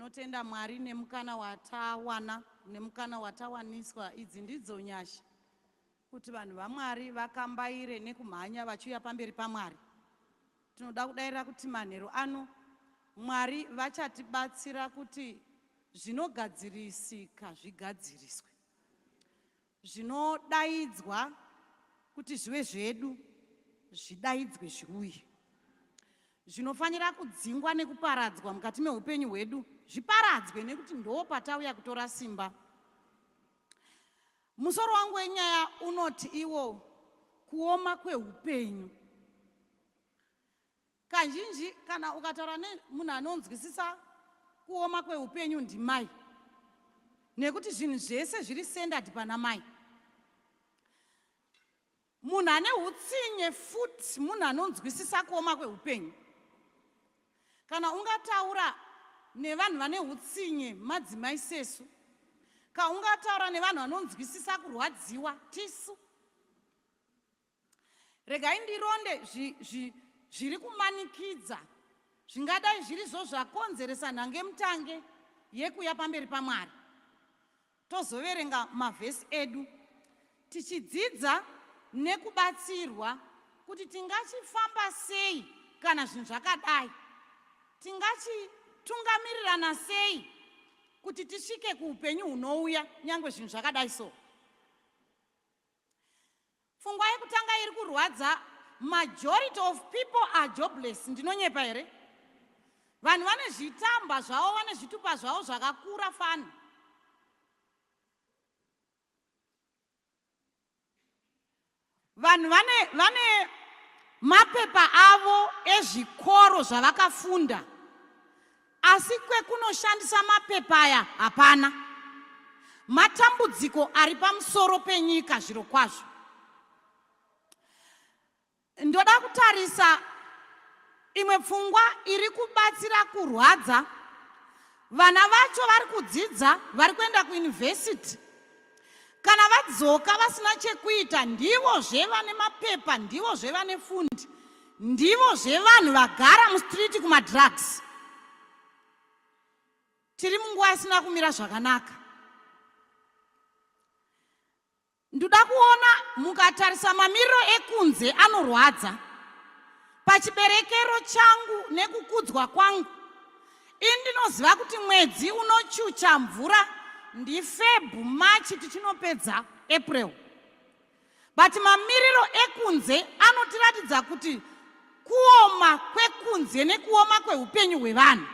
Tinotenda Mwari nemukana watawana, nemukana watawaniswa. Idzi ndidzo nyasha kuti vanhu vaMwari vakambaire nekumhanya vachiuya pamberi paMwari. Tinoda kudairira kuti manheru ano Mwari vachatibatsira kuti zvinogadzirisika zvigadziriswe. Zvinodaidzwa kuti zvive zvedu zvidaidzwe zviuye. Zvinofanira kudzingwa nekuparadzwa mukati meupenyu hwedu zviparadzwe nekuti ndo patauya kutora simba. Musoro wangu wenyaya unoti iwo kuoma kweupenyu. Kazhinji kana ukataura nemunhu anonzwisisa kuoma kweupenyu ndimai, nekuti zvinhu zvese zviri centered pana mai. Munhu ane utsinye futi munhu anonzwisisa kuoma kweupenyu. Kana ungataura nevanhu vane utsinye madzimai sesu, kaungataura nevanhu vanonzwisisa kurwadziwa tisu. Regai ndironde zviri kumanikidza zvingadai zvirizvo zvakonzeresa nhangemutange yekuya pamberi paMwari. Tozoverenga mavhesi edu tichidzidza nekubatsirwa kuti tingachifamba sei kana zvinhu zvakadai, tingachitungamirirana sei kuti tisvike kuupenyu hunouya nyange zvinhu zvakadai so. Pfungwa yekutanga iri kurwadza, majority of people are jobless. Ndinonyepa here? Vanhu vane zvitamba zvavo, vane zvitupa zvavo zvakakura fani. Vanhu vane, vane mapepa avo ezvikoro zvavakafunda Asi kwekunoshandisa mapepa aya hapana. Matambudziko ari pamusoro penyika zvirokwazvo. Ndoda kutarisa imwe pfungwa iri kubatsira kurwadza vana vacho vari kudzidza vari kuenda kuyunivhesiti kana vadzoka vasina chekuita ndivozve vane mapepa ndivozve vane fundi ndivozve vanhu vagara mustreet kumadrugs tiri munguva isina kumira zvakanaka ndoda kuona mukatarisa mamiriro ekunze anorwadza pachiberekero changu nekukudzwa kwangu Ini ndinoziva kuti mwedzi unochucha mvura ndiFeb, March tichinopedza April. But mamiriro ekunze anotiratidza kuti kuoma kwekunze nekuoma kweupenyu hwevanhu.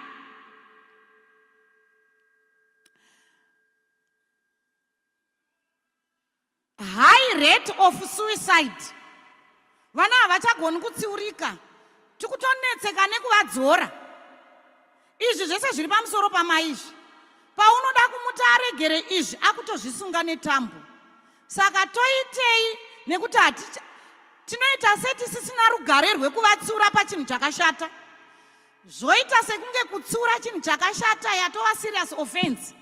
High rate of suicide. Vana havachagoni kutsiurika, tikutonetseka nekuvadzora. Izvi zvese zviri pamusoro pamai izvi. Paunoda kumuti aregere izvi akutozvisunga netambo. Saka toitei nekuti haticha tinoita setisisina rugare rwekuvatsiura pachinhu chakashata. Zvoita sekunge kutsiura chinhu chakashata yatova serious offense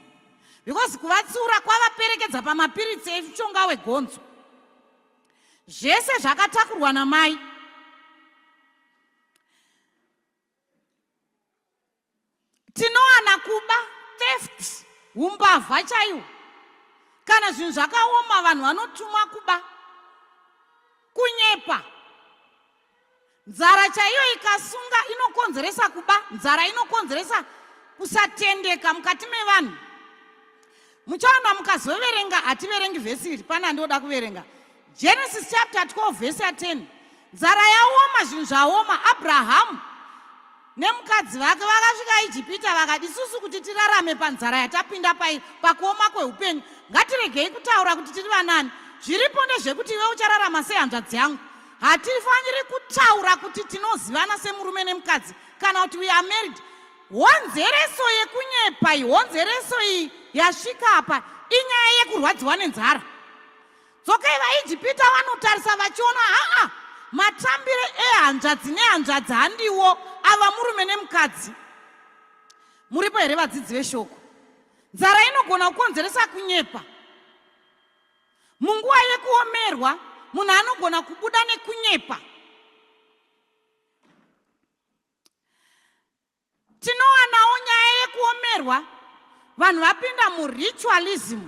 because kuvatsiura kwavaperekedza pamapiritsi emushonga wegonzo. Zvese zvakatakurwa namai. Tinowana kuba, theft, umbavha chaiwo. Kana zvinhu zvakaoma vanhu vanotumwa kuba, kunyepa. Nzara chaiyo ikasunga inokonzeresa kuba, nzara inokonzeresa kusatendeka mukati mevanhu. Muchaona mukazoverenga, hativerengi vhesi iri, pane andioda kuverenga. Genesis chapter 12 vhesi ya 10. Nzara yaoma, zvinhu zvaoma. Abrahamu nemukadzi vake vakasvika Ijipita vakati isusu kuti tirarame panzara yatapinda pai pakuoma kweupenyu ngatiregei kutaura kuti tiri vanani. Zviripo ndezvekuti iwe uchararama sehanzvadzi yangu. Hatifaniri kutaura kuti tinozivana semurume nemukadzi kana kuti we are married. Honzereso yekunyepa iyi, honzereso iyi yasvika apa inyaya yekurwadziwa nenzara. Dzokai vaIjipita vanotarisa vachiona haa matambire ehanzvadzi nehanzvadzi handiwo ava murume nemukadzi. Muripo here vadzidzi veshoko? Nzara inogona kukonzeresa kunyepa. Munguva yekuomerwa munhu anogona kubuda nekunyepa. Tinowanawo nyaya yekuomerwa, vanhu vapinda muritualism.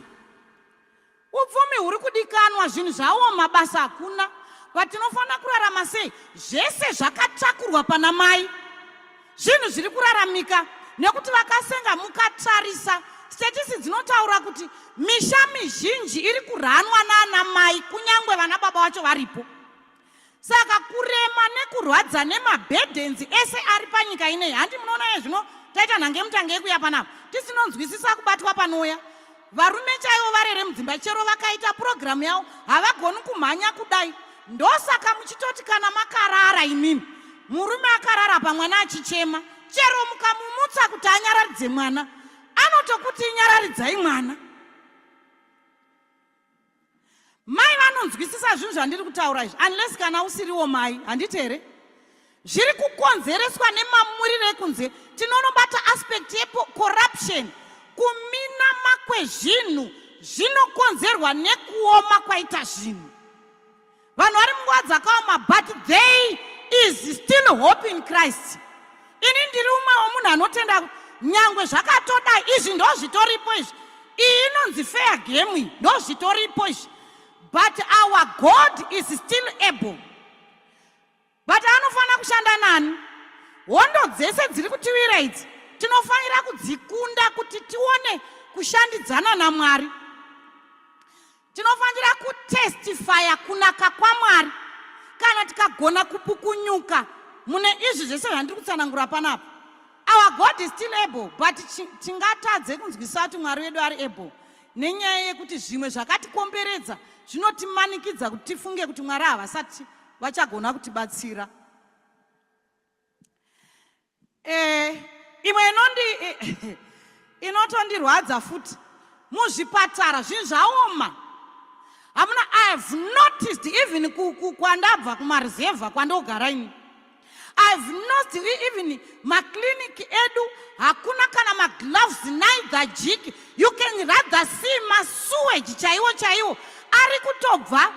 Upfumi huri kudikanwa, zvinhu zvaoma, basa hakuna. But tinofanira kurarama sei? Zvese zvakatakurwa pana mai. Zvinhu zviri kuraramika nekuti vakasenga. Mukatarisa statistics dzinotaura kuti misha mizhinji iri kuranwa naana mai, kunyange vana baba vacho varipo. Saka kurema nekurwadza nemaburdens ese ari panyika ineyi, handi munoona ye zvino taita nhange mutange yekuya panapa, tisinonzwisisa kubatwa panouya varume chaivo varere mudzimba. Chero vakaita purogiramu yavo, havagoni kumhanya kudai. Ndosaka muchitoti kana makarara imimi, murume akarara pamwana achichema, chero mukamumutsa kuti anyararidze mwana, anotokuti nyararidzai mwana. Mai vanonzwisisa zvinhu zvandiri kutaura izvi, unless kana usiriwo mai, handiti here? Zviri kukonzereswa nemamuriro ekunze. Tinonobata aspect yecorruption, kuminama kwezvinhu zvinokonzerwa nekuoma kwaita zvinhu. Vanhu vari munguva dzakaoma, but there is still hope in Christ. Ini ndiri umwe womunhu anotenda nyangwe zvakatodai izvi, ndo zvitoripo izvi. Iyi inonzi fair game iyi, ndo zvitoripo izvi, but our God is still able. But anofanira kushanda nani? Hondo dzese dziri kutiwira idzi tinofanira kudzikunda kuti tione kushandidzana naMwari. Tinofanira kutestifya kunaka kwaMwari. Kana tikagona kupukunyuka mune izvi zvese zvandiri kutsanangura panapa, our God is still able. But tingatadze kunzwisisa kuti Mwari wedu ari able nenyaya yekuti zvimwe zvakatikomberedza zvinotimanikidza kuti tifunge kuti Mwari havasati vachagona kutibatsira. Imwe inotondirwadza futi, muzvipatara zvinhu zvaoma. Hamuna, I have noticed even kwandabva kumaruzevha kwandogara ini, I've noticed even maclinic edu hakuna kana magloves, neither Jik. You can rather see masewage chaiwo chaiwo ari kutobva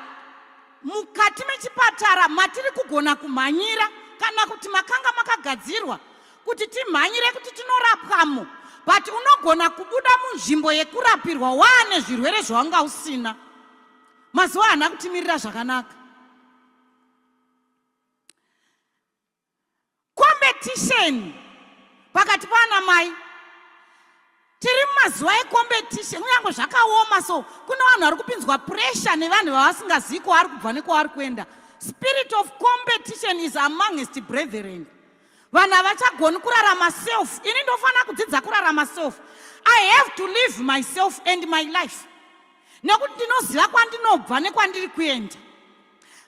mukati mechipatara matiri kugona kumhanyira, kana kuti makanga makagadzirwa kuti timhanyire kuti tinorapwamo. But unogona kubuda munzvimbo yekurapirwa waane zvirwere zvawanga usina. Mazuva haana kutimirira zvakanaka. Competition pakati paana mai, tiri mumazuva ecompetition. Kunyange zvakaoma so, kune vanhu vari kupinzwa pressure nevanhu vavasingazivi kwavari kubva nekwavari kuenda. Spirit of competition is amongst brethren. Vanhu havachagoni kurarama self. Ini ndofanira kudzidza kurarama self. I have to live myself and my life, nekuti ndinoziva kwandinobva nekwandiri kuenda.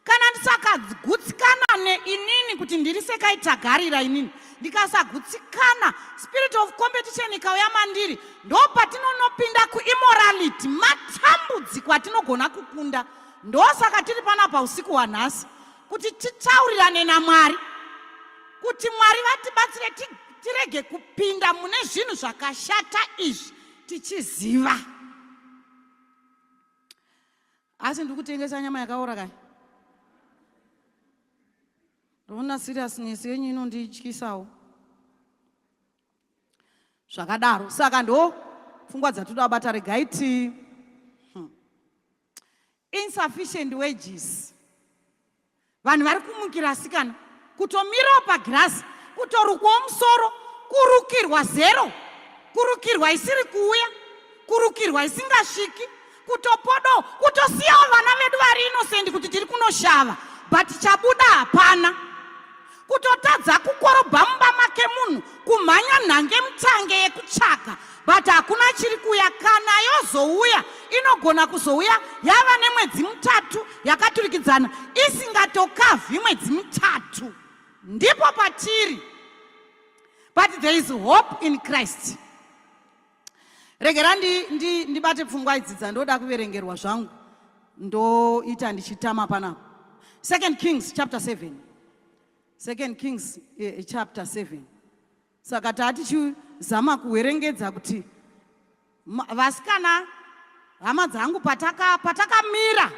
Kana ndisakagutsikana neinini kuti ndiri sekaitagarira, inini ndikasagutsikana, spirit of competition ikauya mandiri, ndo patinonopinda kuimmorality, matambudziko atinogona kukunda. Ndosaka tiri panapa usiku hwanhasi kuti titaurirane naMwari, kuti Mwari vatibatsire tirege kupinda mune zvinhu zvakashata izvi tichiziva. Asi ndiri kutengesa nyama yakaora kai? Ndoona seriousness yenyu inondityisawo zvakadaro. Saka ndo pfungwa dzatoda kubata. Regai ti Insufficient wages. Vanhu vari kumukira asikana, kutomirawo pagirazi, kutorukwawo musoro, kurukirwa zero, kurukirwa isiri kuuya, kurukirwa isingasviki, kutopodo, kutosiyawo vana vedu vari innocent kuti tiri kunoshava, but chabuda hapana, kutotadza kukorobha mumba make munhu, kumhanya nhange mutange yekutsvaga, but hakuna chiri kuuya. Kana yozouya, inogona kuzouya yava nemwedzi 3 yakaturikidzana isingatokavhi mwedzi 3. Ndipo patiri, but there is hope in Christ. Regera ndibate pfungwa idzi dzandoda kuverengerwa zvangu, ndoita ndichitama panapa. Second Kings chapter 7, Second Kings chapter 7. Saka tatichizama kuwerengedza kuti vasikana, hama dzangu, patakamira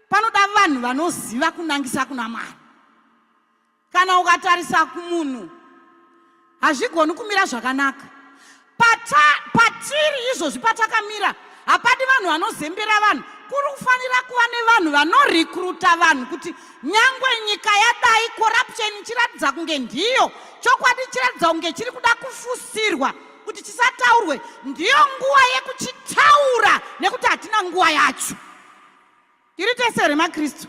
panoda vanhu vanoziva kunangisa kuna Mwari. Kana ukatarisa kumunhu, hazvigoni kumira zvakanaka. Patiri izvozvi patakamira hapadi vanhu vanozembera vanhu. Kuri kufanira kuva nevanhu vanorikruta vanhu kuti nyangwe nyika yadai, corruption ichiratidza kunge ndiyo chokwadi, chiratidza kunge chiri kuda kufusirwa kuti chisataurwe, ndiyo nguva yekuchitaura, nekuti hatina nguva yacho. Tiri tese here maKristu?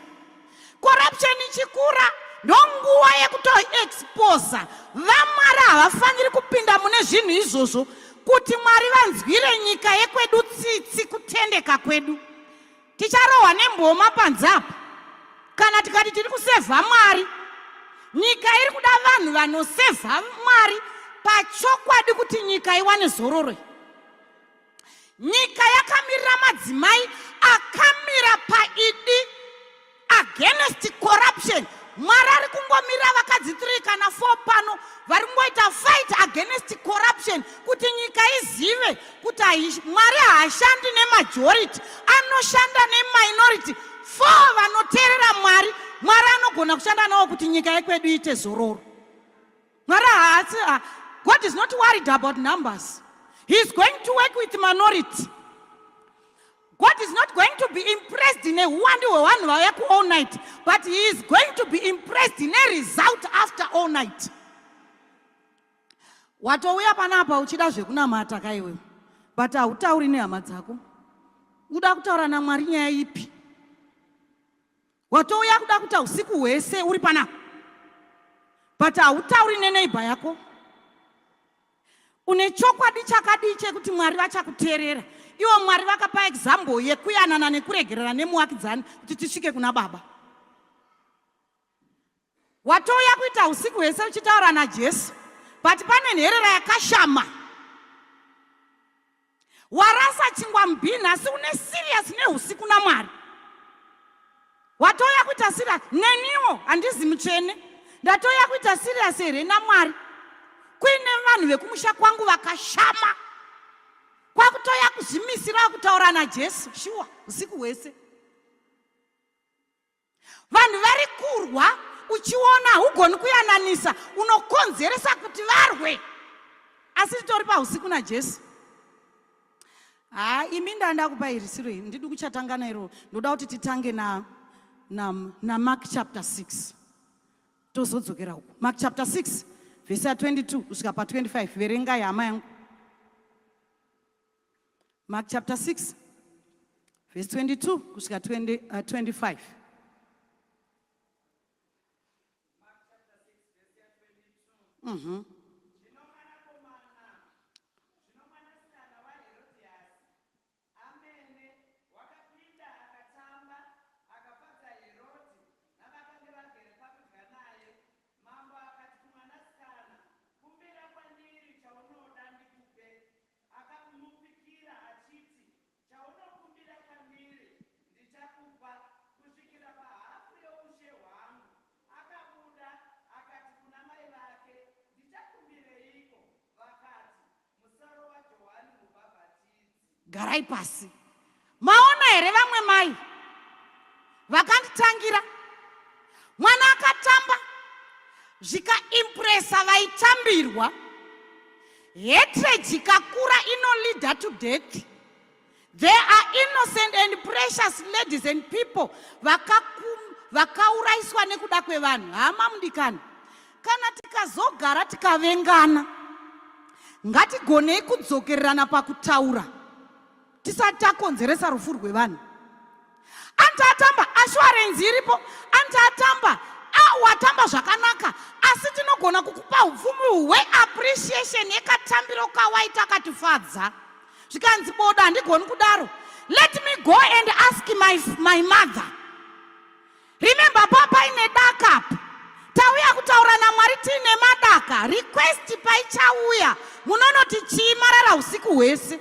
Corruption ichikura, ndonguva yekutoexposa. VaMwari havafaniri kupinda mune zvinhu izvozvo kuti Mwari vanzwire nyika yekwedu tsitsi. Kutendeka kwedu, ticharohwa nemboma panze apa kana tikati tiri kusevha Mwari. Nyika iri kuda vanhu vanosevha Mwari pachokwadi kuti nyika iwane zororo. Nyika yakamirira madzimai akamira paidi against corruption. Mwari ari kungomirira vakadzi 3 kana 4 pano vari kungoita fight against corruption kuti nyika izive kuti Mwari haashandi nemajority, anoshanda neminority. 4 vanoteerera Mwari, Mwari anogona kushanda navo kuti nyika yekwedu iite zororo. Mwari haasi, God is not worried about numbers. He is going to work with minority. God is not going to be impressed neuwandu hwevanhu vauya kuall night, but he is going to be impressed neresult after all night. Watouya panapa uchida zvekunamata kaiwe, but hautauri nehama dzako. Uda kutaura naMwari nyaya ipi? Watouya kuda kuita usiku hwese uri panapa, but hautauri neneighbor yako. Une chokwadi chakadii chekuti Mwari vachakuteerera? Ivo Mwari vakapa example yekuyanana nekuregerera nemuwakidzani kuti tisvike kuna Baba. Watouya kuita usiku hwese uchitaura naJesu, but pane nherera yakashama. Warasa chingwa mubhini, asi une serious neusiku naMwari. Watouya kuita serious. Neniwo handizi mutsvene, ndatouya kuita serious here naMwari kuine vanhu vekumusha kwangu vakashama? Kwakutoya kuzvimisira kutaura naJesu shuwa usiku hwese. Vanhu vari kurwa, uchiona haugoni kuyananisa, unokonzeresa kuti varwe, asi titori pausiku naJesu. Ha, imi ndanda kupa iri siro iri, ndidi kuchatanga nairo. Ndoda kuti titange naMark na, na chapter 6, tozodzokera uku. Mark chapter 6 vhesi ya22 kusvika pa25. Verengai, hama yangu. Mark chapter 6 verse 22 kusvika 20, 25. Amene wakapinda akatamba, akafadza Herodhi navakange vagere pakudya naye. Mambo akati kumwanasikana, Kumbira kwandiri chaunoda ndikupe. Akamupikira achiti, Chaunokumbira kwandiri ndichakupa, kusvikira pahafu youshe hwangu. Akabuda, akati kuna mai vake, Ndichakumbireiko? Vakati, Musoro waJohani Mubhabhatidzi. Garai pasi. Maona here vamwe mai vakanditangira? Mwana akatamba zvikaimpresa vaitambirwa. Hatred ikakura inoleada to death. There are innocent and precious ladies and people vakaurayiswa nekuda kwevanhu. Hama mudikani, kana tikazogara tikavengana, ngatigonei kudzokererana pakutaura tisati takonzeresa rufu rwevanhu. Anti atamba, assurance iripo. Anti atamba, watamba zvakanaka, asi tinogona kukupa upfumi hweappreciation yekatambiro kawaita akatifadza. Zvikanzi, bodo, handigoni kudaro. Let me go and ask my mother. Remember, pa paine daka apa. Tauya kutaura naMwari tiine madaka. Request paichauya, munonoti chii? Marara usiku hwese.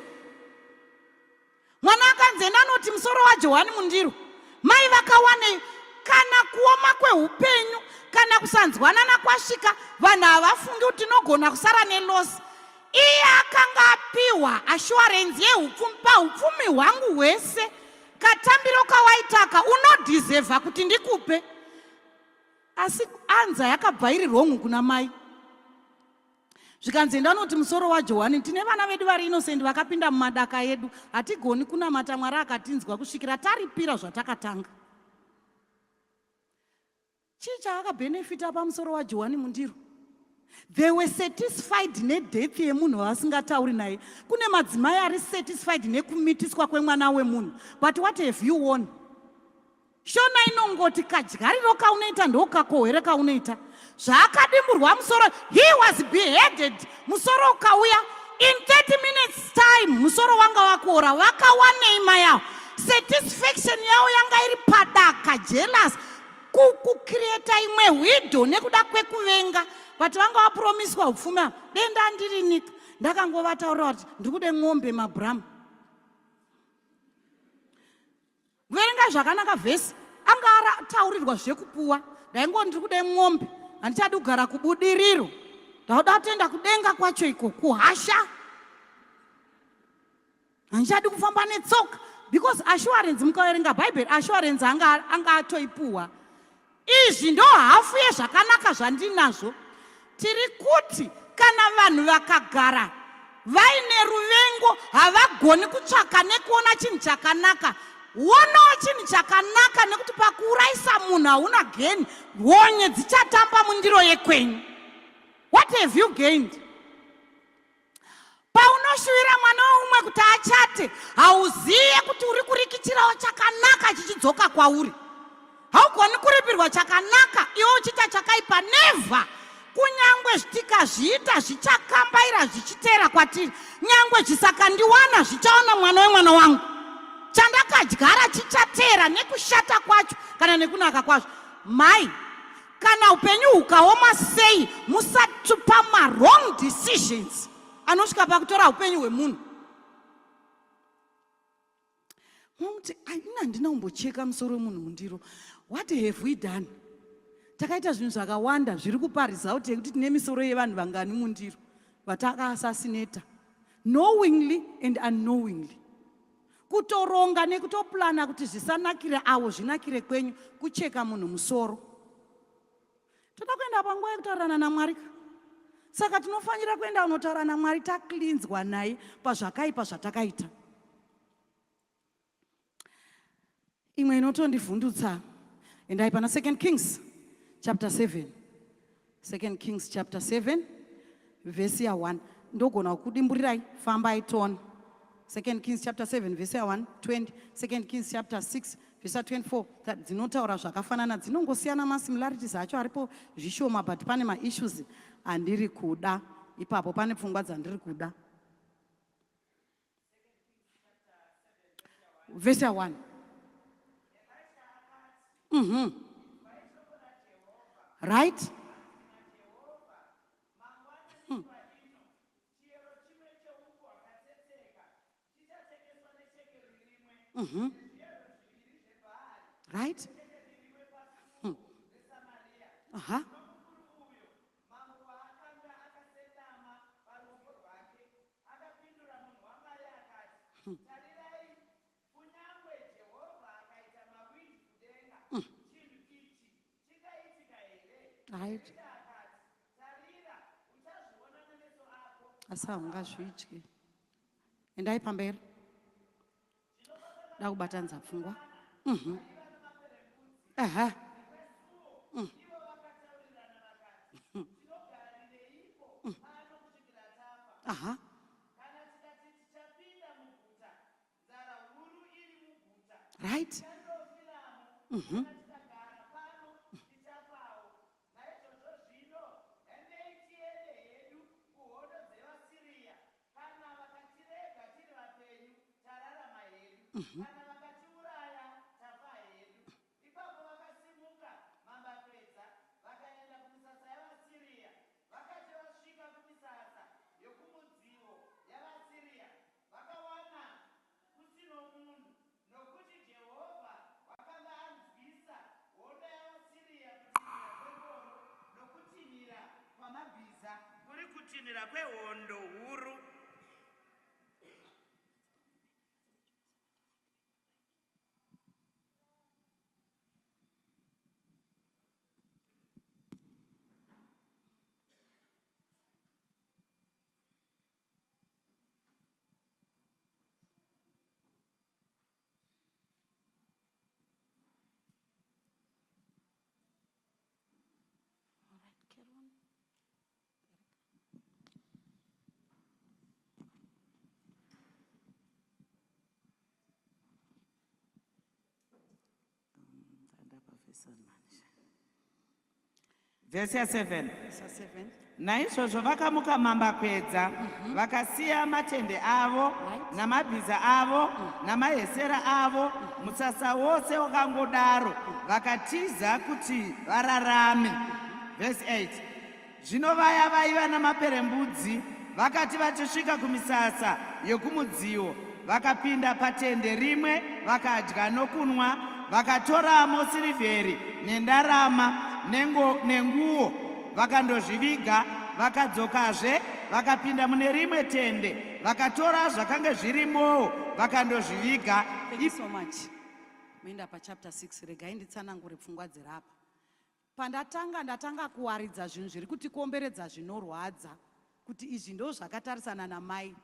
Mwana akanzi, enda anoti musoro waJohani mundiro. Mai vakawanei? Kana kuoma kweupenyu kana kusanzwanana kwasvika, vanhu havafungi kuti tinogona kusara neloss. Iye akanga apiwa assurance yeupfumi. Paupfumi hwangu hwese, katambiro kawaitaka, unodhizevha kuti ndikupe. Asi answer yakabva iri wrong kuna mai. Zvikanzi enda unoti musoro waJohani, tine vana vedu vari innocent vakapinda mumadaka edu. Hatigoni kunamata Mwari akatinzwa kusvikira taripira zvatakatanga. Chii chaakabhenefita pamusoro waJohani mundiro? They were satisfied nedeath yemunhu wavasingatauri naye. Kune madzimai ari satisfied nekumitiswa kwemwana wemunhu. But what have you won? Shona inongoti kadyariro kaunoita ndokakohwere kaunoita. Zvaakadimburwa musoro, he was beheaded. Musoro ukauya in 30 minutes time musoro wanga wakuora. Vakawanei mai avo? Satisfaction yavo yanga iri padaka, jealous, kucreata imwe hwido nekuda kwekuvenga. But vanga vapromiswa upfumi ava. Denda ndirinika. Ndakangovataurira kuti ndiri kude ng'ombe mabrama. Verengai zvakanaka vhesi. Anga arataurirwa zvekupuwa. Ndaingo ndiri kuda mwombe. Handichadi kugara kubudiriro. Ndauda kutoenda kudenga kwacho iko kuhasha. Handichadi kufamba netsoka because assurance mukaverenga Bhaibheri assurance anga anga atoipuwa. Izvi ndo hafu yezvakanaka zvandinazvo. Tiri kuti kana vanhu vakagara vaine ruvengo havagoni kutsvaka nekuona chinhu chakanaka. Wonawo chinhu chakanaka nekuti pakuurayisa munhu hauna geni, honye dzichatamba mundiro yekwenyu. What have you gained? Paunoshuvira mwana weumwe kuti achate, hauziye kuti uri kurikichirawo chakanaka chichidzoka kwauri. Haugoni kuripirwa chakanaka iwe uchiita chakaipa, never. Kunyangwe tikazviita zvichakambaira zvichiteera kwatiri, nyangwe zvisakandiwana zvichaona mwana wemwana wangu. Chandakadyara chichateera nekushata kwacho kana nekunaka kwazvo. Mai, Kana upenyu hukaoma sei, musatupa mawrong decisions anosvika pakutora upenyu hwemunhu. Muti ini handina kumbocheka musoro wemunhu mundiro. What have we done? Takaita zvinhu zvakawanda zviri kupa result yekuti tine misoro yevanhu vangani mundiro vatakaassasinata knowingly and unknowingly. Kutoronga nekutoplana kuti zvisanakire avo zvinakire kwenyu kucheka munhu musoro. Toda kuenda panguva yekutaurirana naMwari ka. Saka tinofanira kuenda kunotaura naMwari taklinzwa naye pazvakaipa zvatakaita. Imwe inotondivhundutsa, endai pana 2 Kings chapter 7. 2 Kings chapter 7 vhesi ya 1. Ndogona kukudimburirai, fambai tone. 2 Kings chapter 7 vhesi ya 1, 20, 2 Kings chapter 6 vhesi ya 24 dzinotaura zvakafanana, dzinongosiyana masimilarities acho aripo zvishoma, but pane maissues andiri kuda ipapo, pane pfungwa dzandiri kuda. Verse 1. Right? Right? Aha. Akapindura munhu waMwari akati, Tarirai, kunyangwe Jehovha akaita mawindi kudenga, chinhu ichi chingaitika here? Right. Erisha akati, Tarira, uchazviona nemeso ako, Asi haungazvidyi. Endai pamberi. Da kubatanidza pfungwa. Aha. Aha. Right. Kana vakatirega tiri vapenyu, tararama hedu. Kana vakatiuraya, tafa hedu. Ipapo vakasimuka mambakwedza, vakaenda kumisasa yavaSiria. Vakati vasvika kumisasa yokumudzivo yavaSiria, vakawana kusino munhu, nokuti Jehovha wakanga anzwisa hondo yavaSiria kutinhira kwengoro nokutinhira kwamabhiza, kuri kutinhira kwehondo huru. Vhesi ya7. Verse 7. Naizvozvo vakamuka mambakwedza, vakasiya matende avo namabhiza avo namahesera avo, musasa wose wakangodaro, vakatiza kuti vararame. Vhesi 8. Zvino vaya vaiva namaperembudzi vakati vachisvika kumisasa yokumudziwo, vakapinda patende rimwe, vakadya nokunwa, vakatoramo sirivheri nendarama nenguo, vakandozviviga. Vakadzokazve, vakapinda mune rimwe tende, vakatora zvakanga zvirimowo, vakandozviviga. Thank you so much. Moenda pachapter 6. Regai nditsanangure pfungwa dziri apa. Pandatanga, ndatanga kuwaridza zvinhu zviri kutikomberedza zvinorwadza, kuti izvi ndo zvakatarisana namai.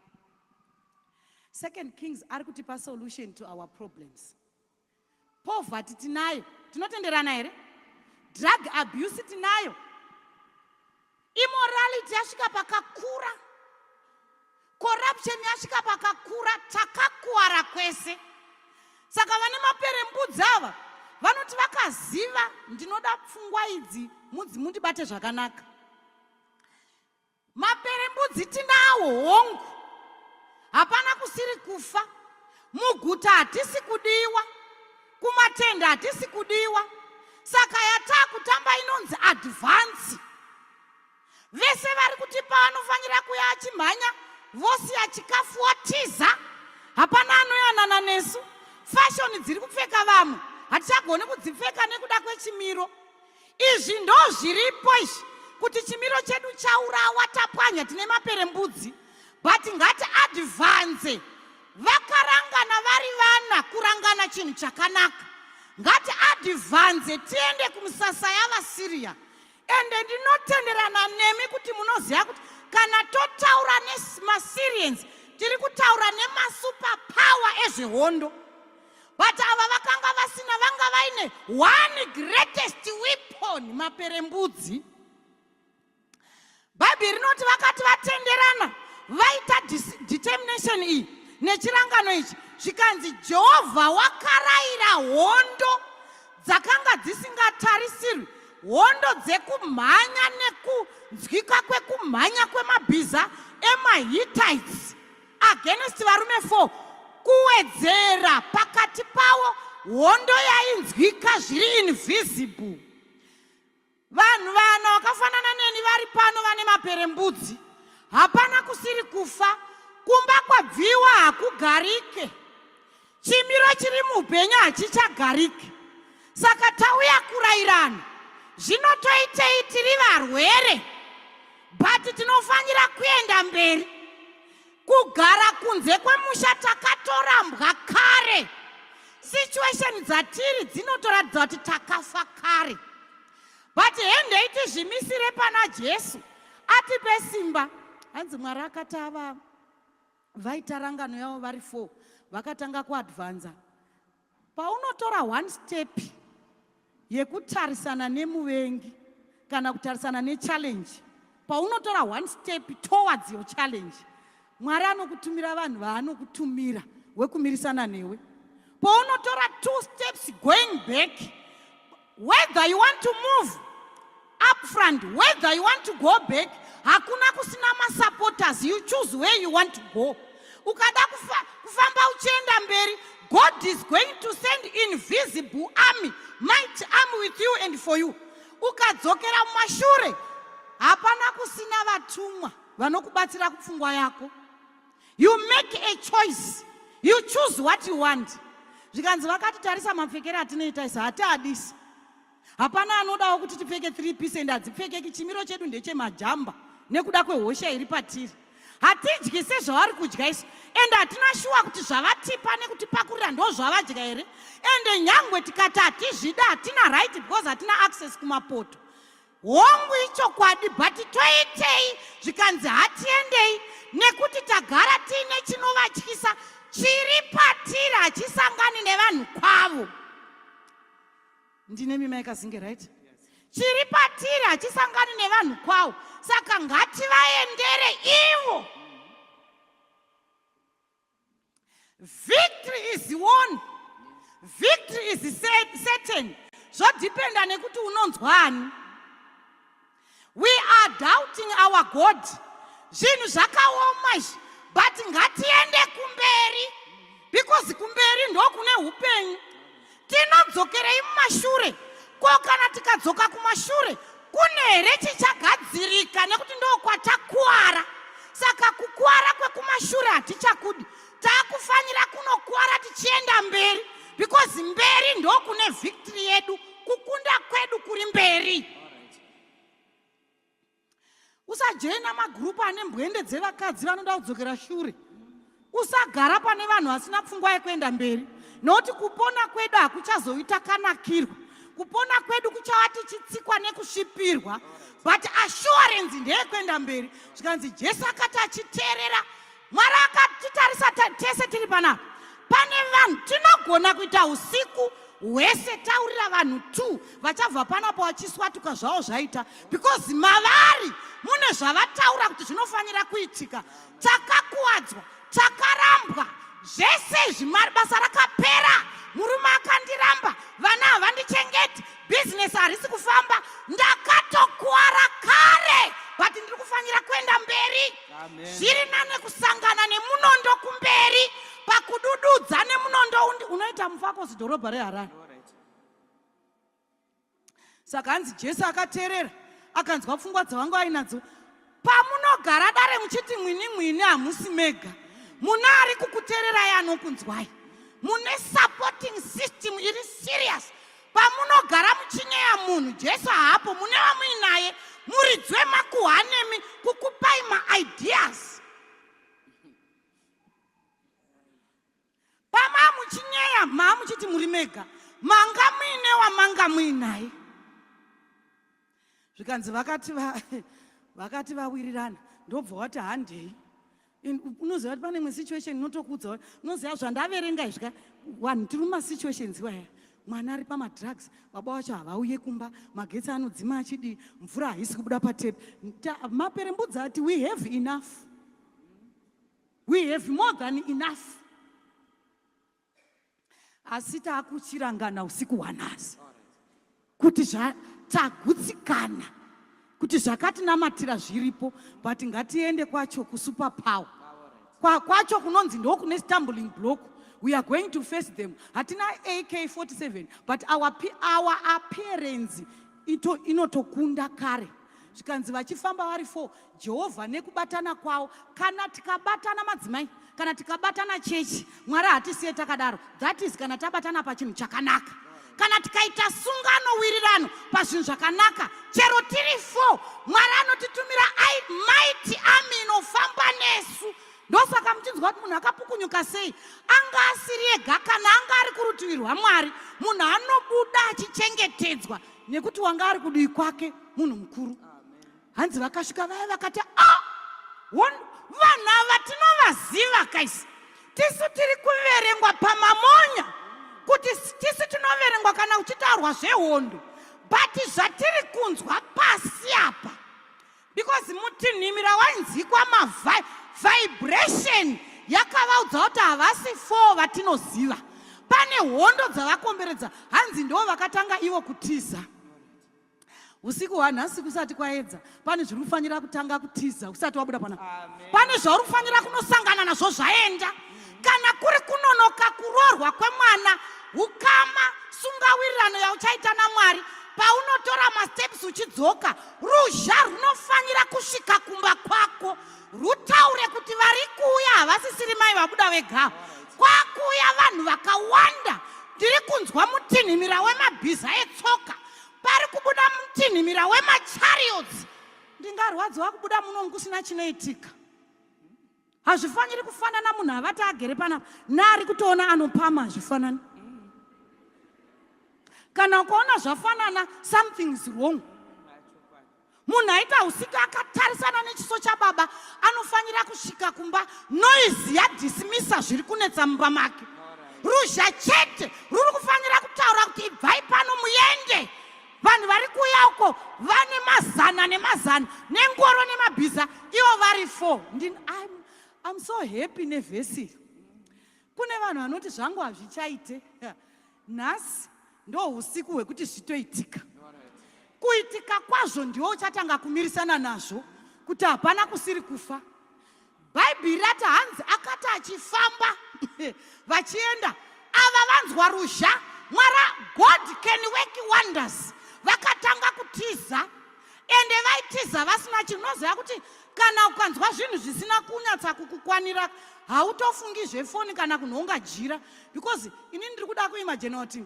Second Kings ari kutipa solution to our problems. Poverty tinayo, tinotenderana here? Drug abuse tinayo, immorality yasvika pakakura, corruption yasvika pakakura, takakuwara kwese. Saka vane maperembudzi ava vanoti vakaziva, ndinoda pfungwa idzi mudzi mundibate zvakanaka. Maperembudzi tinawo, hongu, hapana kusiri kufa. Muguta hatisi kudiwa, kumatende hatisi kudiwa. Saka yataa kutamba inonzi advance. Vese vari kutipa vanofanira kuya achimhanya, vosiya chikafu watiza, hapana anoyanana nesu. Fashion dziri kupfeka vamwe hatichagoni kudzipfeka nekuda kwechimiro. Izvi ndo zviripo izvi, kuti chimiro chedu chaurawa, tapwanya, tine maperembudzi, but ngati advance. Vakarangana vari vana, kurangana chinhu chakanaka. Ngati advance tiende kumusasa yavaSyria. Ende ndinotenderana nemi kuti munoziva kuti kana totaura nemaSyrians, tiri kutaura nemasuper power ezvehondo. But ava vakanga vasina, vanga vaine one greatest weapon, maperembudzi. Bhaibheri rinoti vakati vatenderana, vaita determination iyi nechirangano ichi, zvikanzi Jehovha wakarayira hondo dzakanga dzisingatarisirwi, hondo dzekumhanya nekunzwika kwekumhanya kwemabhiza emaHittites against varume 4, kuwedzera pakati pavo hondo yainzwika zviri invisible. Vanhu vana vakafanana neni vari pano vane maperembudzi, hapana kusiri kufa. Kumba kwabviwa hakugarike, chimiro chiri muupenyu hachichagarike. Saka tauya kurayirana, zvino toitei? Tiri varwere, but tinofanira kuenda mberi. Kugara kunze kwemusha takatorambwa kare. Situation dzatiri dzinotoratidza kuti takafa kare, but hendei tizvimisire pana Jesu atipe simba. Hanzi Mwari akati ava vaita rangano yavo vari four, vakatanga kuadvanza. Paunotora one step yekutarisana nemuvengi kana kutarisana nechallenge, paunotora one step towards your challenge, Mwari anokutumira vanhu vaanokutumira wekumirisana newe. Paunotora two steps going back, whether you want to move up front, whether you want to go back, hakuna kusina masupporters. You choose where you want to go. Ukada kufamba uchienda mberi, God is going to send invisible army, mighty army with you and for you. Ukadzokera mumashure, hapana kusina vatumwa vanokubatsira kupfungwa yako. You make a choice, you choose what you want. Zvikanzi vakati tarisa mapfekero atinoita isa, hatiadisi. Hapana anodawo kuti tipfeke 3 piece and hadzipfekeki. Chimiro chedu ndechemajamba nekuda kwehosha iri patiri. Hatidyi sezvavari kudya isu, ende hatina shuwa kuti zvavatipa nekutipakurira ndo zvavadya here. Ende nyangwe tikati hatizvida, hatina right because hatina access kumapoto. Hongu, ichokwadi, but toitei? Zvikanzi hatiendei nekuti tagara tiine chinovatyisa chiri patiri, hachisangani nevanhu kwavo. Ndine mima yakazinge, right? Chiri patiri hachisangani nevanhu kwavo, saka ngativaendere ivo. Victory is won, victory is certain. Zvodhipenda nekuti unonzwani. We are doubting our God. Zvinhu zvakaoma izvi, but ngatiende kumberi because kumberi ndokune upenyu. Tinodzokerei mumashure? Ko kana tikadzoka kumashure kune here chichagadzirika? Nekuti ndokwatakuwara. Saka kukuwara kwekumashure hatichakudi, takufanira kunokuwara tichienda mberi because mberi ndokune victory yedu, kukunda kwedu kuri mberi. Usajoina magurupu ane mbwende dzevakadzi vanoda kudzokera shure. Usagara pane vanhu vasina pfungwa yekuenda mberi, nokuti kupona kwedu hakuchazoita kanakirwa. Kupona kwedu kuchava tichitsikwa nekusvipirwa, but assurance ndeyekuenda mberi. Zvikanzi Jesu akati achiteerera Mwari akatitarisa tese tiri panapa. Pane vanhu tinogona kuita usiku hwese taurira vanhu 2 vachabva panapo vachiswatuka zvavo zvaita, because mavari mune zvavataura kuti zvinofanira kuitika. Takakuwadzwa, takarambwa, zvese izvi, basa rakapera, murume akandiramba, vana havandichengeti, bhizinesi harisi kufamba, ndakatokuwara kare, but ndiri kufanira kuenda mberi. Zviri nane kusangana nemunondo kumberi pakudududza nemunondo unoita mufakosi dhorobha reHarare. Saka hanzi Jesu akateerera, akanzwa pfungwa dzavanga vainadzo. Pamunogara dare muchiti mwini mwini, hamusi mega, muna ari kukuteererai anokunzwai, mune supporting system iri serious. Pamunogara muchinyeya munhu, Jesu haapo, mune vamuinaye, muridzi wemakuhwa nemi kukupai maideas. Pamaa muchinyeya, maa muchiti muri mega, manga muine wamanga muinaye. Zvikanzi vakati vakati vawirirana, ndobva wati handei. Unoziva kuti pane imwe situation inotokuudza, unoziva zvandaverenga izvi ka, vanhu tiri mumasituations iwaya. Mwana ari pamadrugs, baba wacho havauye kumba, magetsi anodzima achidii, mvura haisi kubuda patepi. Maperembudzi ati we have enough, we have more than enough, asi taakuchirangana usiku hwanhasi kuti tagutsikana kuti zvakatinamatira zviripo, but ngatiende kwacho kusuper power kwacho kunonzi ndokune stumbling block. We are going to face them. Hatina AK47, but our appearance inotokunda kare. Zvikanzi vachifamba vari four, Jehovha nekubatana kwavo. Kana tikabatana madzimai, kana tikabatana chechi, Mwari hatisiye takadaro. That is kana tabatana pachinhu chakanaka, kana tikaita sungano, wirirano pazvinhu zvakanaka, chero tiri four, Mwari anotitumira mighty army inofamba nesu. Ndosaka muchinzwa kuti munhu akapukunyuka sei, anga asiri ega. Kana anga ari kurutivi rwaMwari, munhu anobuda achichengetedzwa nekuti wanga ari kudii kwake munhu mukuru. Hanzi vakasvika vaya vakati, a vanhu ava tinovaziva kaisi, tisu tiri kuverengwa pamamonya kuti tisu tinoverengwa kana kuchitaurwa zvehondo, but zvatiri kunzwa pasi apa, because mutinhimira wainzikwa mavibration yakavaudza kuti havasi four vatinoziva, pane hondo dzavakomberedza. Hanzi ndo vakatanga ivo kutiza. Usiku hwanhasi kusati kwaedza, pane zviri kufanira kutanga kutiza usati wabuda pana. Pane zvauri kufanira kunosangana nazvo zvaenda. Kana kuri kunonoka kuroorwa kwemwana, ukama, sungawirirano yauchaita naMwari, paunotora masteps uchidzoka, ruzha runofanira kusvika kumba kwako rutaure kuti vari kuuya havasisiri mai vabuda vega, kwakuuya vanhu vakawanda. Ndiri kunzwa mutinhimira wemabhiza etsoka, pari kubuda mutinhimira wemachariots. Ndingarwadziwa kubuda muno kusina chinoitika. Hazvifaniri kufanana. Munhu avati agere panapa naari kutoona anopama hazvifanani. Kana ukaona zvafanana, something is wrong. Munhu aita usiku akatarisana nechiso chababa anofanira kusvika kumba noise yadismissa zviri kunetsa mumba make. Ruzha chete ruri kufanira kutaura kuti ibvai pano muende, vanhu vari kuuya uko vane mazana nemazana nengoro nemabhiza, ivo vari four. I'm so happy nevhesi. Kune vanhu vanoti zvangu hazvichaite. Nhasi Ndo usiku hwekuti zvitoitika. Kuitika kwazvo ndiwo uchatanga kumirisana nazvo kuti hapana kusiri kufa. Bhaibheri rati hanzi akati achifamba vachienda ava vanzwa ruzha mwara God can work wonders vakatanga kutiza ende vaitiza vasina chinhu unoziva kuti kana ukanzwa zvinhu zvisina kunyatsa kukukwanira hautofungi zvefoni kana kunhonga jira because ini ndiri kuda kuimajena kuti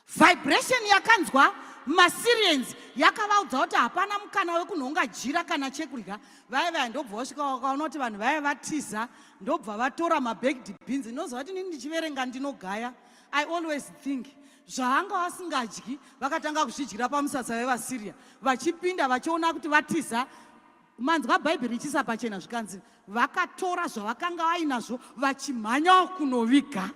Vibration yakanzwa maSyrians yakavaudza kuti hapana mukana wekunhonga jira kana chekudya. Vaya vaya ndobva vasvika vakaona kuti vanhu vaya vatiza ndobva vatora mabaked beans. Ndinoziva kuti inini ndichiverenga ndinogaya. I always think zvaanga vasingadyi vakatanga kuzvidyira pamusasa wevaSyria vachipinda vachiona kuti vatiza manzwa bhaibheri richiisa pachena zvikanzi vakatora zvavakanga vainazvo vachimhanyawo kunoviga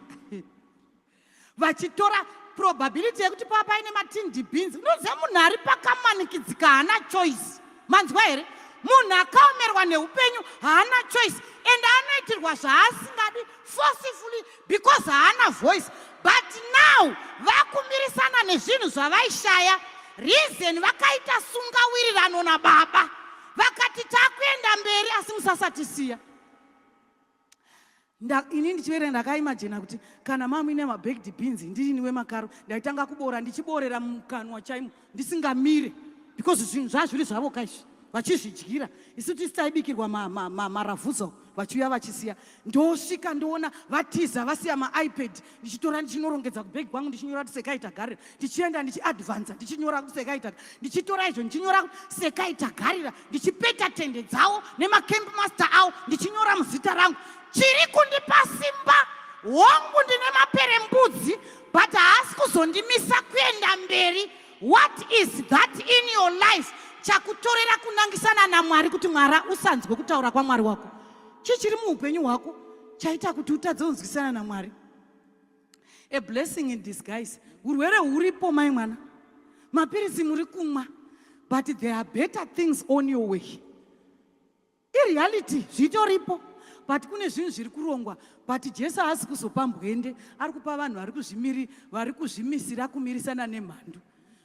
vachitora probability yekuti pava paine matindi beans unoziva munhu ari pakamanikidzika haana choice manzwa here munhu akaomerwa neupenyu haana choice and anoitirwa zvaasingadi forcefully because haana voice but now vakumirisana nezvinhu zvavaishaya reason vakaita sungawirirano nababa vakati takuenda mberi asi musasatisiya ini ndichiverenga ndakaimajena kuti kana mamuine mabaked beans ndirini wemakaro ndaitanga kubora ndichiborera mukanwa chaimo ndisingamire because zvinhu zvazviri zvavo kaizvi vachizvidyira isu tisi taibikirwa maravhuzo ma, ma, vachiuya vachisiya ndosvika ndoona vatiza vasiya maipad ndichitora ndichinorongedza kubhegi kwangu ndichinyora kuti sekai tagarira ndichienda ndichiadvansa ndichinyora kuti sekai tagarira ndichitora izvo ndichinyora kuti sekai tagarira ndichipeta tende dzavo nemacamp master avo ndichinyora muzita rangu chiri kundipa simba hongu ndine maperembudzi but haasi kuzondimisa kuenda mberi what is that in your life chakutorera kunangisana namwari kuti mwara usanzwe kutaura kwamwari wako chii chiri muupenyu hwako chaita kuti utadze kunzwisana namwari a blessing in disguise urwere huripo mai mwana mapiritsi muri kumwa but there are better things on your way ireality zvitoripo but kune zvinhu zviri kurongwa but jesu haasi kuzopa mbwende ari kupa vanhu vari kuzvimiri vari kuzvimisira kumirisana nemhandu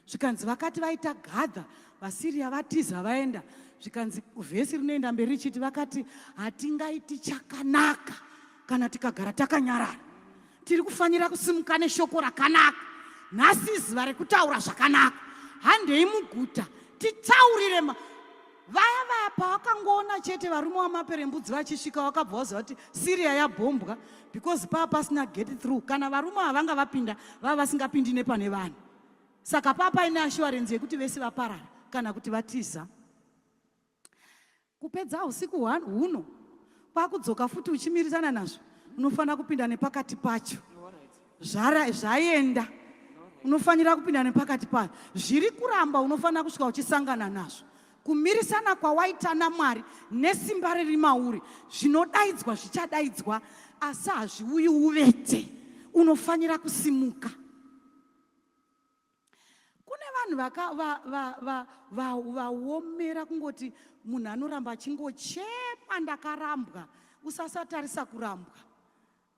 zvikanzi vakati vaita gadha vasiria vatiza vaenda zvikanzi vhesi rinoenda mberi richiti vakati hatingaiti chakanaka kana tikagara takanyarara tiri kufanira kusimuka neshoko rakanaka nhasi izuva rekutaura zvakanaka handei muguta titaurire vaya vaya pavakangoona chete varume vamaperembudzi vachisvika vakabva vaziva kuti syria yabhombwa because paa pasina get through kana varume havanga vapinda vava vasingapindi nepane vanhu saka paa paine assurance yekuti vese vaparara kana kuti vatiza kupedza usiku huno kwakudzoka futi uchimirisana nazvo unofanira kupinda nepakati pacho zvaenda unofanira kupinda nepakati payo zviri kuramba unofanira kusvika uchisangana nazvo kumirisana kwawaita namwari nesimba riri mauri zvinodaidzwa zvichadaidzwa asi hazviuyi uvete unofanira kusimuka kune vanhu vaomera kungoti munhu anoramba achingochema ndakarambwa usasatarisa kurambwa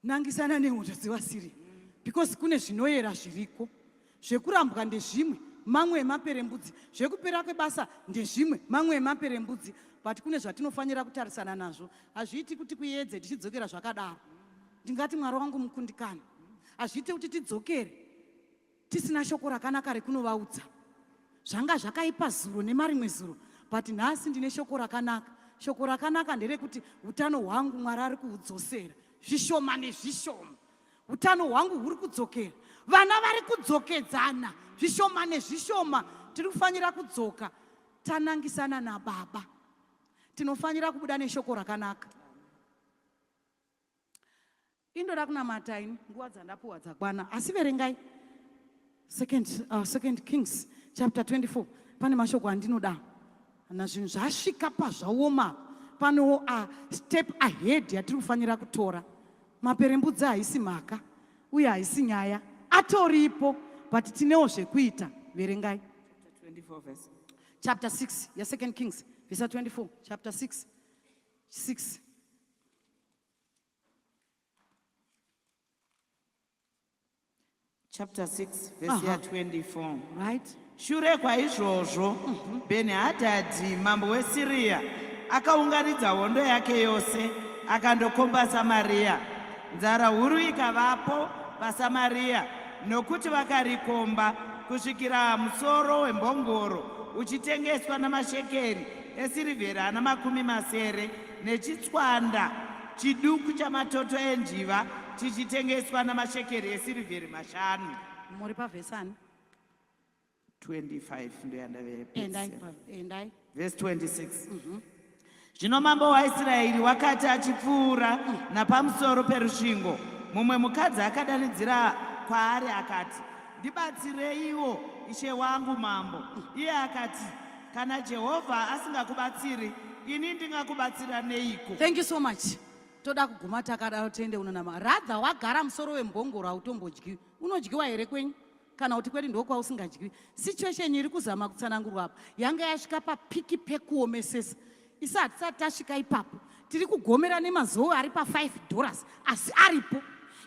nangisana nehondo dzevasiri because kune zvinoyera zviriko zvekurambwa ndezvimwe mamwe emaperembudzi zvekupera kwebasa ndezvimwe mamwe emaperembudzi but kune zvatinofanira kutarisana nazvo hazviiti kuti kuyedze tichidzokera zvakadaro ndingati mwari wangu mukundikana hazviiti kuti tidzokere tisina shoko rakanaka rekunovaudza zvanga zvakaipa zuro nemarimwe zuro but nhasi ndine shoko rakanaka shoko rakanaka nderekuti utano hwangu mwari ari kuudzosera zvishoma nezvishoma utano hwangu huri kudzokera vana vari kudzokedzana zvishoma nezvishoma tiri kufanira kudzoka tanangisana nababa tinofanira kubuda neshoko rakanaka Indoda kunamata ini nguva dzandapuwa dzakwana asi verengai second, second Kings chapter 24 pane mashoko andinoda na zvinhu zvasvika pazvaoma panewo a step ahead yatiri kufanira kutora maperembudzi haisi mhaka uye haisi nyaya atoripo but tinewo zvekuita verengai chapter 6 yasecond Kings visa 24 chapter 6 6 Chapter 6 verse Aha. ya24. Right. Shure kwaizvozvo, Bheni-Hadhadhi mambo weSiriya akaunganidza hondo yake yose, akandokomba Samariya. Nzara huru ikavapo paSamariya, nokuti vakarikomba, kusvikira musoro wembongoro uchitengeswa namashekeri esirivheri ana 60, nechitswanda chiduku chamatoto enjiva chichitengeswa namashekeri esirivheri 5. Muri pavhesi ani? 25 Endai. Ndoyandavepedzisira. Endai. Vhesi 26. Zvino mambo waIsraeri wakati achipfuura napamusoro perusvingo, mumwe mukadzi akadanidzira kwaari akati, "Ndibatsireiwo, ishe wangu mambo." Iye akati, "Kana Jehovha asingakubatsiri, ini ndingakubatsira neiko?" Thank you so much. Toda kuguma takadaro, tiende unonama. Radha wagara musoro wembongoro hautombodyiwi. Unodyiwa here kwenyu? Kana kuti kwedu ndokwausingadyiwi? Situation iri kuzama kutsanangurwa apa yanga yasvika papeak pekuomesesa. Isi hatisati tasvika ipapo. Tiri kugomera nemazowe ari pa$5, asi aripo.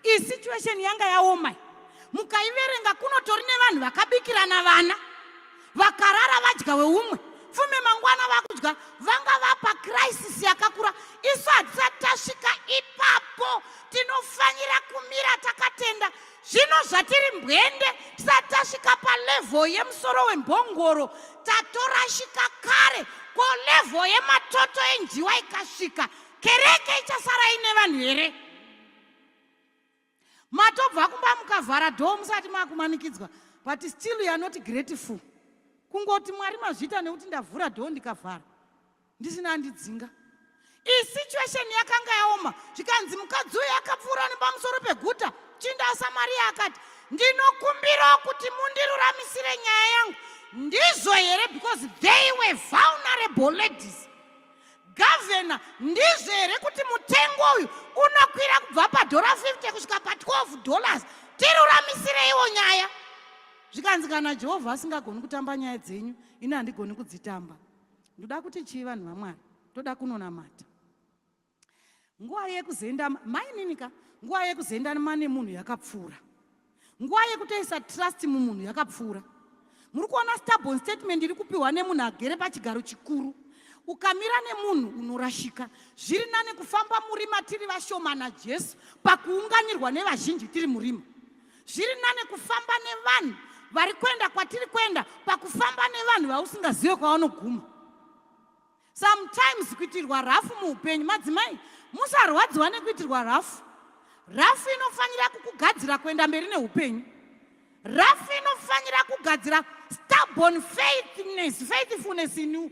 Iyi situation yanga yaoma. Mukaiverenga, kunotori nevanhu vakabikirana vana, vakarara vadya weumwe, fume mangwana vakudya. Vanga vapa crisis yakakura. Isu hatisati tasvika ipapo. Tinofanira kumira takatenda. Zvino zvatiri mbwende, tisati tasvika palevel yemusoro wembongoro, tatorashika kare. Ko level yematoto enjiwa ikasvika, kereke ichasara ine vanhu here? Matobva kumba, mukavhara door, musati makumanikidzwa, but still you are not grateful. Kungoti, "Mwari, mazviita nekuti ndavhura door, ndikavhara ndisina andidzinga." Iyi situation yakanga yaoma. Zvikanzi mukadzi uyu akapfuura nepamusoro peguta, chinda aSamariya, akati, "Ndinokumbirawo kuti mundiruramisire nyaya yangu. Ndizvo here?" Because they were vulnerable ladies. "Gavhena, ndizvo here kuti mutengo uyu unokwira kubva padhora 50 kusvika pa$12? Tiruramisireiwo nyaya." Zvikanzi, "Kana Jehovha asingagoni kutamba nyaya dzenyu, ini handigoni kudzitamba." Ndoda kuti chii, vanhu vaMwari? Toda kunonamata. Nguva yekuzenda maininika, nguva yekuzendama nemunhu yakapfuura, nguva yekutoisa trust mumunhu yakapfuura. Muri kuona stubborn statement iri kupiwa nemunhu agere pachigaro chikuru. Ukamira nemunhu unorashika. Zviri nane kufamba murima tiri vashoma naJesu pakuunganirwa nevazhinji tiri murima. Zviri nane kufamba nevanhu vari kuenda kwatiri kuenda pakufamba nevanhu vausingazive kwavanoguma. Sometimes kuitirwa rafu muupenyu, madzimai, musarwadziwa nekuitirwa rafu. Rafu inofanira kukugadzira kuenda mberi neupenyu. Rafu inofanira kugadzira stubborn faithness, faithfulness in you.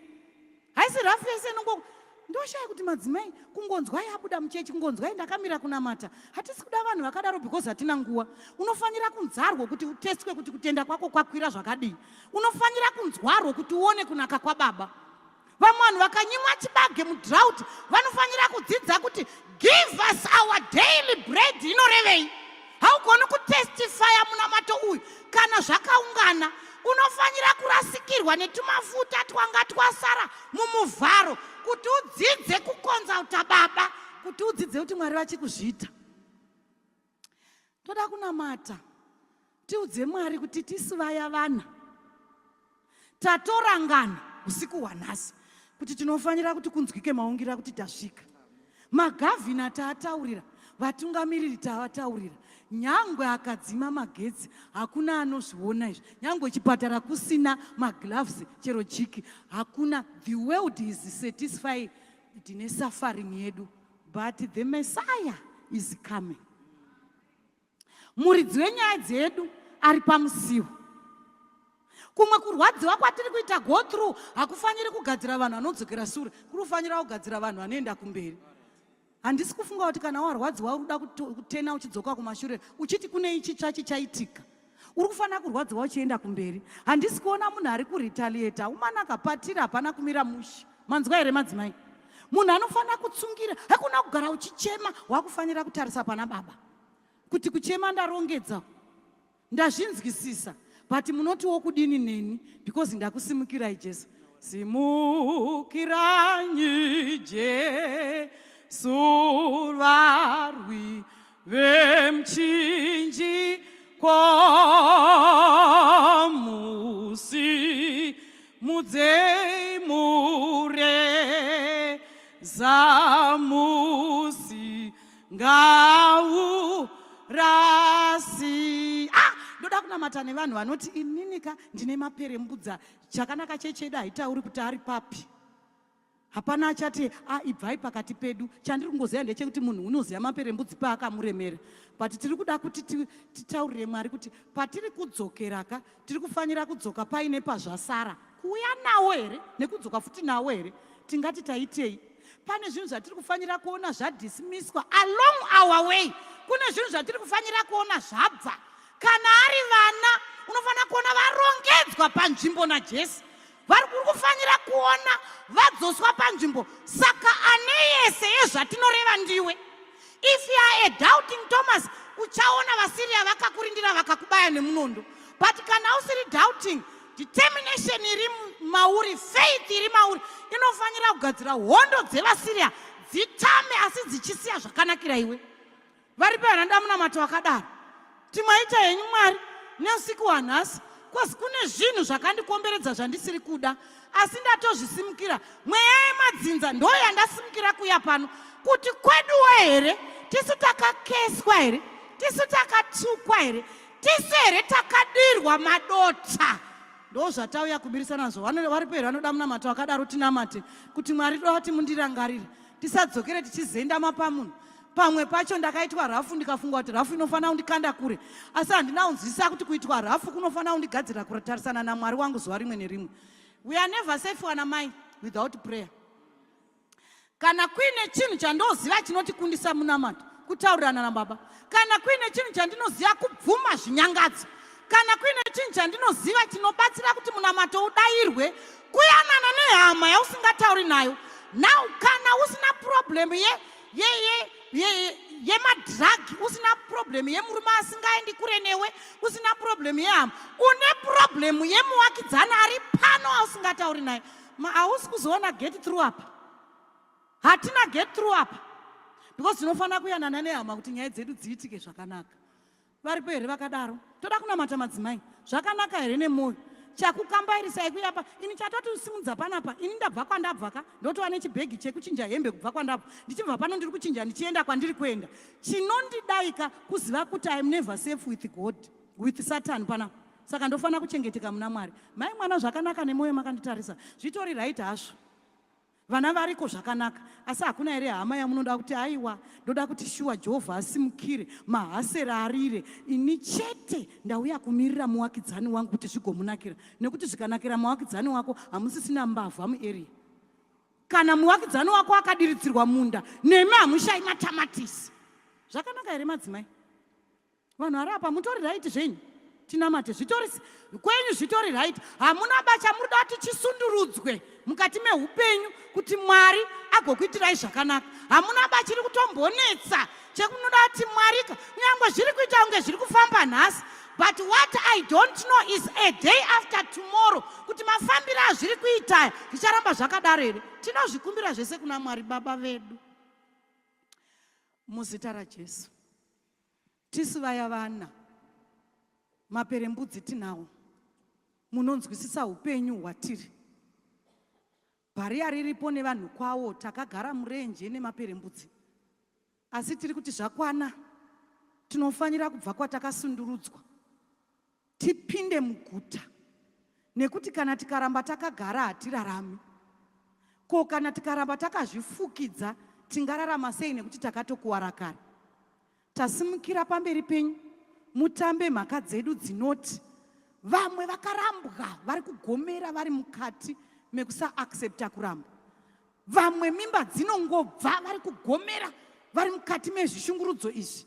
Haisi rafu yese inongo. Ndoshaya kuti madzimai kungonzwai abuda muchechi, kungonzwai ndakamira kunamata. Hatisi kuda vanhu vakadaro because hatina nguva. Unofanira kunzarwo kuti utestwe kuti kutenda kwako kwakwira zvakadii. Unofanira kunzwarwo kuti uone kunaka kwababa. Vamwe vanhu vakanyimwa chibage mudrought vanofanira kudzidza kuti "Give us our daily bread" inorevei. Haugoni kutestifya munamato uyu kana zvakaungana. Unofanira kurasikirwa netumafuta twanga twasara mumuvharo kuti udzidze kuconsulta baba, kuti udzidze kuti Mwari vachikuzviita. Toda kunamata, tiudze Mwari kuti tisu vaya vana tatorangana usiku hwanhasi kuti tinofanira kuti kunzwike maungira kuti tasvika. Magavhina taataurira, vatungamiriri taavataurira. Nyangwe akadzima magetsi, hakuna anozviona izvi. Nyangwe chipatara kusina magloves, chero jiki hakuna, the world is satisfied tine suffering yedu, but the Messiah is coming. Muridzi wenyaya dzedu ari pamusiwo. Kumwe kurwadziwa kwatiri kuita go through hakufaniri kugadzira vanhu vanodzokera sure, kuri kufanira kugadzira vanhu vanoenda kumberi. Handisi kufunga kuti kana warwadziwa uri kuda kutena uchidzoka kumashure uchiti kune ichi chachi chaitika. Uri kufanira kurwadziwa uchienda kumberi. Handisi kuona munhu ari kuretaliata. Umana akapatira, hapana kumira mushe. Manzwa here, madzimai? Munhu anofanira kutsungira. Hakuna kugara uchichema. Wakufanira kutarisa pana baba kuti kuchema ndarongedza, ndazvinzwisisa, but munotiwo kudini neni? Because ndakusimukirai Jesu. Simukiranyi Jesu, varwi vemchinjiko. Haurasi. Ah, ndoda kunamata nevanhu vanoti ininika ndine maperembudza. Chakanaka chechedu haitauri kuti ari papi. Hapana achati a ibvai pakati pedu. Chandiri kungoziva ndechekuti munhu unoziva maperembudzi paakamuremera. But tiri kuda kuti titaurire Mwari kuti patiri kudzokeraka tiri kufanira kudzoka paine pazvasara. Kuuya nawo here nekudzoka futi nawo here? Tingati taitei? Pane zvinhu zvatiri kufanira kuona zvadismiswa along our way. Kune zvinhu zvatiri kufanira kuona zvabva. Kana ari vana unofanira kuona varongedzwa panzvimbo naJesu. Vari kuri kufanira kuona vadzoswa panzvimbo. Saka ane yese yezvatinoreva ndiwe. If you are a doubting Thomas, uchaona vaSyria vakakurindira vakakubaya nemunondo. But kana usiri doubting, determination iri mauri, faith iri mauri inofanira kugadzira hondo dzevaSyria dzitame asi dzichisiya zvakanakira iwe. Varipo vanoda munamato wakadaro. Timaita henyu Mwari neusiku hwanhasi kozi kune zvinhu zvakandikomberedza zvandisiri kuda asi ndatozvisimukira. Mweya yemadzinza ndo yandasimukira kuya pano kuti kweduwo here tisu takakeswa here tisu takatukwa here tisu here takadirwa madota ndozvatauya kubirisa nazvo. Varipo here vanoda munamato wakadaro? Tinamate kuti Mwari toda kuti mundirangarire tisadzokere tichizendama pamunhu. Pamwe pacho ndakaitwa rafu ndikafunga kuti rafu inofanira kundikanda kure, asi handina kunzwisisa kuti kuitwa rafu kunofanira kundigadzirira kutarisana naMwari wangu zuva rimwe nerimwe. We are never safe wana mai without prayer. Kana kuine chinhu chandoziva chinotikundisa munamato, kutaurirana nababa. Kana kuine chinhu chandinoziva, kubvuma zvinyangadzo. Kana kuine chinhu chandinoziva chinobatsira kuti munamato udairwe, kuyanana nehama yausingatauri nayo. Now kana usina problem ye yemadrug, usina problem yemurume asingaendi kure newe, usina problem yehama, une problem yemuwakidzana ari pano ausingatauri naye, hausi kuzoona get through apa. Hatina get through apa because tinofanira kuyanana nehama kuti nyaya dzedu dziitike zvakanaka. Varipo here vakadaro? Toda kunamata madzimai. Zvakanaka here nemwoyo? Chakukambairisai kuyapa ini chatoti simudza panapa. Ini ndabva kwandabva ka, ndotova nechibhegi chekuchinja hembe kubva kwandabva. Ndichibva pano ndiri kuchinja ndichienda kwandiri kuenda. Chinondidaika kuziva kuti I am never safe with God, with Satan panapa. Saka ndofanira kuchengeteka muna Mwari. Mai mwana zvakanaka nemwoyo makanditarisa. Zvitori right hazvo. Vana variko zvakanaka, asi hakuna here hama yamunoda kuti aiwa, ndoda kuti shuwa Jehovha asimukire, mahasera arire. Ini chete ndauya kumirira muwakidzani wangu kuti zvigomunakira. Nekuti zvikanakira muwakidzani wako hamusisina mbavha muarea. Kana muwakidzani wako akadiridzirwa munda, nemi hamushayi matamatisi. Zvakanaka here madzimai? Vanhu vari apa mutori right zvenyu, tinamate. Zvitori kwenyu zvitori right. Hamuna bacha muri kuda kuti chisundurudzwe mukati meupenyu kuti Mwari agokuitirai zvakanaka. Hamuna bacha chiri kutombonetsa chekunoda kuti Mwari, kunyange zviri kuita kunge zviri kufamba nhasi, but what I don't know is a day after tomorrow kuti mafambiro azviri kuitaya zvicharamba zvakadaro here. Tinozvikumbira zvese kuna Mwari Baba vedu muzita raJesu. Tisu vaya vana maperembudzi tinawo, munonzwisisa upenyu hwatiri. Bhariya riripo nevanhu kwawo, takagara murenje nemaperembudzi, asi tiri kuti zvakwana. Tinofanira kubva kwatakasundurudzwa tipinde muguta, nekuti kana tikaramba takagara hatirarami. Ko kana tikaramba takazvifukidza tingararama sei, nekuti takatokuwara kare? Tasimukira pamberi penyu mutambe mhaka dzedu dzinoti vamwe vakarambwa vari kugomera vari mukati mekusaaccepta kuramba, vamwe mimba dzinongobva vari kugomera vari mukati mezvishungurudzo izvi,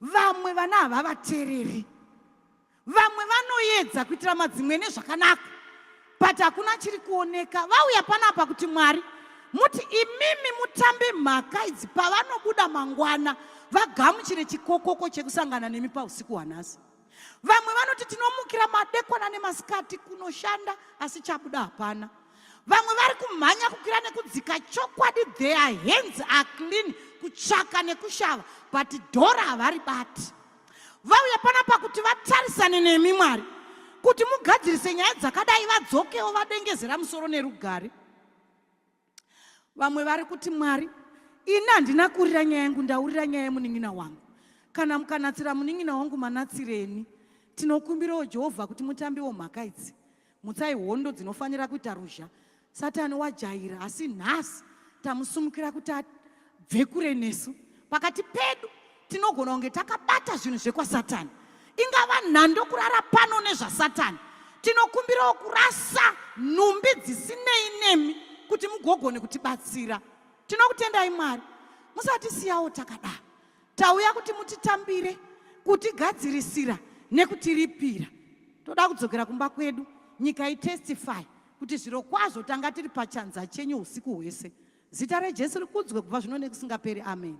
vamwe vana havavateereri, vamwe vanoedza kuitira madzimwene zvakanaka but hakuna chiri kuoneka. Vauya panapa kuti Mwari muti imimi mutambe mhaka idzi pavanobuda mangwana vagamuchire chikokoko chekusangana nemi pausiku hwanhasi. Vamwe vanoti tinomukira madekwana nemasikati kunoshanda asi chabuda hapana. Vamwe vari kumhanya kukwira nekudzika, chokwadi their hands are clean kutsvaka nekushava, but dhora havaribati. Vauya panapa kuti vatarisane nemi Mwari kuti mugadzirise nyaya dzakadai, vadzokewo vadengezera musoro nerugare. Vamwe vari kuti Mwari, Ini handina kurira nyaya yangu, ndaurira nyaya yemunin'ina wangu. Kana mukanatsira munin'ina wangu, manatsireni. Tinokumbirawo Jehovha kuti mutambewo mhaka idzi. Mutsai hondo dzinofanira kuita ruzha. Satani wajaira, asi nhasi tamusumukira kuti abve kure nesu. Pakati pedu tinogona kunge takabata zvinhu zvekwaSatani. Ingava nhando kurara pano nezvaSatani. Tinokumbirawo kurasa nhumbi dzisinei nemi kuti mugogone kutibatsira. Tinokutendai Mwari, musatisiyawo takadaro. Tauya kuti mutitambire, kutigadzirisira nekutiripira. Toda kudzokera kumba kwedu, nyika itestify kuti zviro kwazvo tanga tiri pachanza chenyu usiku hwese. Zita reJesu rikudzwe kubva zvino nekusingaperi. Amen.